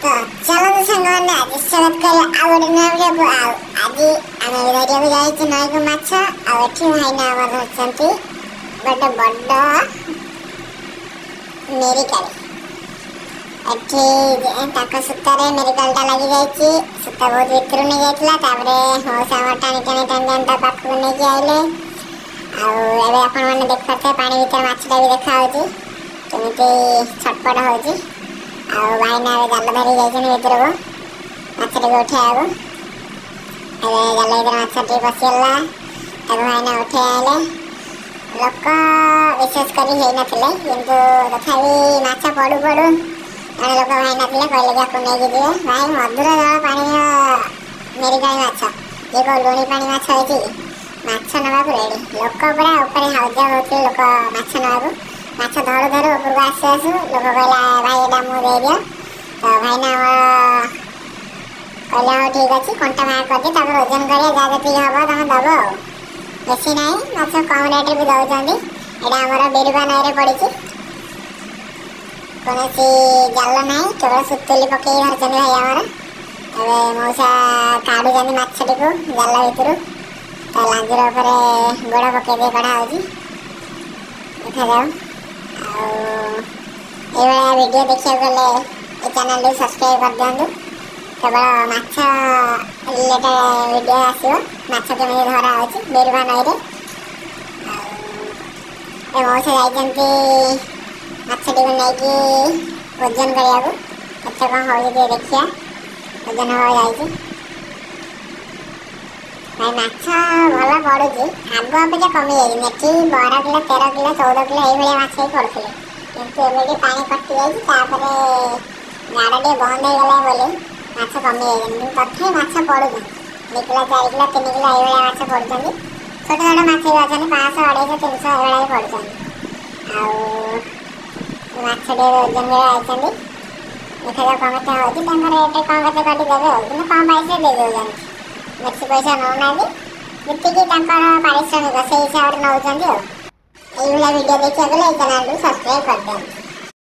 ତ ଚାଲନ୍ତୁ ସାଙ୍ଗମାନେ, ଆଜି ସ୍ୱାଗତ କରିବା ଆଉ ଗୋଟେ ନୂଆ ଭିଡ଼ିଓକୁ। ଆଉ ଆଜି ଆମେ ଧରିବାକୁ ଯାଇଛୁ ନଈକୁ ମାଛ। ଆଉ ଏଠି ଭାଇନା ଆମର ଧରିଛନ୍ତି ଗୋଟେ ବଡ଼ ମେରିକାଳି। ଏଠି ତାଙ୍କ ସୂତାରେ ମେରିକାଲଟା ଲାଗିଯାଇଛି, ସୂତା ବହୁତ ଭିତରୁ ନେଇଯାଇଥିଲା। ତାପରେ ମଉସା ଆମର ଟାଣି ଟାଣି ଟାଣି ଟାଣି ତା ପାଖକୁ ନେଇକି ଆଇଲେ। ଆଉ ଏବେ ଆପଣମାନେ ଦେଖିପାରୁଥିବେ, ପାଣି ଭିତରେ ମାଛଟା ବି ଦେଖାହେଉଛି କେମିତି ଛଟପଟ ହେଉଛି। ଆଉ ଭାଇନା ଏବେ ଜାଲ ଧରିକି ଯାଇଛନ୍ତି ଭିତରକୁ ମାଛଟିକୁ ଉଠେଇବାକୁ। ଏବେ ଜାଲ ଭିତରେ ମାଛଟି ପଶିଗଲା, ତାକୁ ଭାଇନା ଉଠେଇ ଆଣିଲେ। ଲୋକ ବିଶେଷ କରି ହେଇନଥିଲେ, କିନ୍ତୁ ତଥାପି ମାଛ ପଡ଼ୁ ପଡ଼ୁ ଜଣେ ଲୋକ ଭାଇନା ଥିଲେ, କହିଲେ କି ଆକୁ ନେଇକି ଯିବେ। ଭାଇ, ମଧୁର ଜଳ ପାଣିର ମେରିକାଳି ମାଛ, ଇଏ କେଉଁ ଲୁଣି ପାଣି ମାଛ ହେଇଛି କି? ମାଛ ନେବାକୁ ରେଡ଼ି ଲୋକ, ପୁରା ଉପରେ ହାଉଜା ହେଉଥିଲେ ଲୋକ ମାଛ ନେବାକୁ। ମାଛ ଧରୁ ଧରୁ ଉପରକୁ ଆସୁ ଆସୁ ଲୋକ କହିଲା, ଭାଇ ଏଇଟା ମୁଁ ଦେଇଦିଅ। ତ ଭାଇନା ଆମର କହିଲେ, ହଉ ଠିକ୍ ଅଛି, କଣ୍ଟା ବାହାର କରିଦିଅ, ତାପରେ ଓଜନ କରିବା, ଯାହା ଯେତିକି ହବ ତମେ ଦେବ। ଆଉ ବେଶୀ ନାହିଁ, ମାଛ କମ୍ ରେଟ୍ରେ ବି ଦେଉଛନ୍ତି। ଏଇଟା ଆମର ବିରୁବା ନଈରେ ପଡ଼ିଛି। କୌଣସି ଜାଲ ନାହିଁ, କେବଳ ସୁତୁଲି ପକେଇ ଧରିଛନ୍ତି ଭାଇ ଆମର। ଏବେ ମଉସା କାଢ଼ୁଛନ୍ତି ମାଛଟିକୁ ଜାଲ ଭିତରୁ, ତା ଲାଞ୍ଜର ଉପରେ ଗୋଡ଼ ପକେଇ ଦେଇ କଢ଼ା ହେଉଛି, ଦେଖାଯାଉ। ଆଉ ଏଇଭଳିଆ ଭିଡ଼ିଓ ଦେଖିବାକୁ ହେଲେ ଏ ଚ୍ୟାନେଲଟିକୁ ସବସ୍କ୍ରାଇବ୍ କରିଦିଅନ୍ତୁ। କେବଳ ମାଛ ରିଲେଟେଡ଼ ଭିଡ଼ିଓ ଆସିବ, ମାଛ କେମିତି ଧରା ହେଉଛି ବିରୁବା ନଈରେ। ଆଉ ଏ ମଉସା ଯାଇଛନ୍ତି ମାଛଟିକୁ ନେଇକି ଓଜନ କରିବାକୁ, କେତେ କ'ଣ ହେଉଛି ଟିକେ ଦେଖିବା। ଓଜନ ହେବାକୁ ଯାଇଛି ଭାଇ। ମାଛ ଭଲ ପଡ଼ୁଛି, ଆଗ ଅପେକ୍ଷା କମିଯାଇଛି। ଏଠି 12 କିଲୋ, 13 କିଲୋ, 14 କିଲୋ ଏଇଭଳିଆ ମାଛ ବି ପଡ଼ୁଥିଲେ, କିନ୍ତୁ ଏବେ ଟିକେ ପାଣି କଟିଯାଇଛି, ତାପରେ ଗାଡ଼ ଟିକେ ବନ୍ଦ ହେଇଗଲା ବୋଲି ମାଛ କମିଯାଇଛନ୍ତି। କିନ୍ତୁ ତଥାପି ମାଛ ପଡ଼ୁଛନ୍ତି, 2 କିଲୋ, 4 କିଲୋ, 3 କିଲୋ ଏଇଭଳିଆ ମାଛ ପଡ଼ୁଛନ୍ତି। ଛୋଟ ଛୋଟ ମାଛ ବି ଅଛନ୍ତି, 500, 250, 300 ଏଇଭଳିଆ ବି ପଡ଼ୁଛନ୍ତି। ଆଉ ମାଛ ଟିକେ ଓଜନ କରି ଆଇଛନ୍ତି, ଦେଖାଯାଉ କ'ଣ କେତେ ହେଉଛି ତାଙ୍କର ରେଟ୍, କ'ଣ କେତେ କାଟି ଦେବେ। ଆଉ କିନ୍ତୁ କମ୍ ପଇସା ଦେଇ ଦେଉଛନ୍ତି, ବେଶୀ ପଇସା ନେଉନାହାନ୍ତି, ଯେତିକି ତାଙ୍କର ପାରିଶ୍ରମିକ ସେଇ ହିସାବରେ ନେଉଛନ୍ତି। ଆଉ ଏଇଭଳିଆ ଭିଡ଼ିଓ ଦେଖିବାକୁ ହେଲେ ଏଇ ଚ୍ୟାନେଲଟିକୁ ସବସ୍କ୍ରାଇବ୍ କରିଦିଅନ୍ତୁ।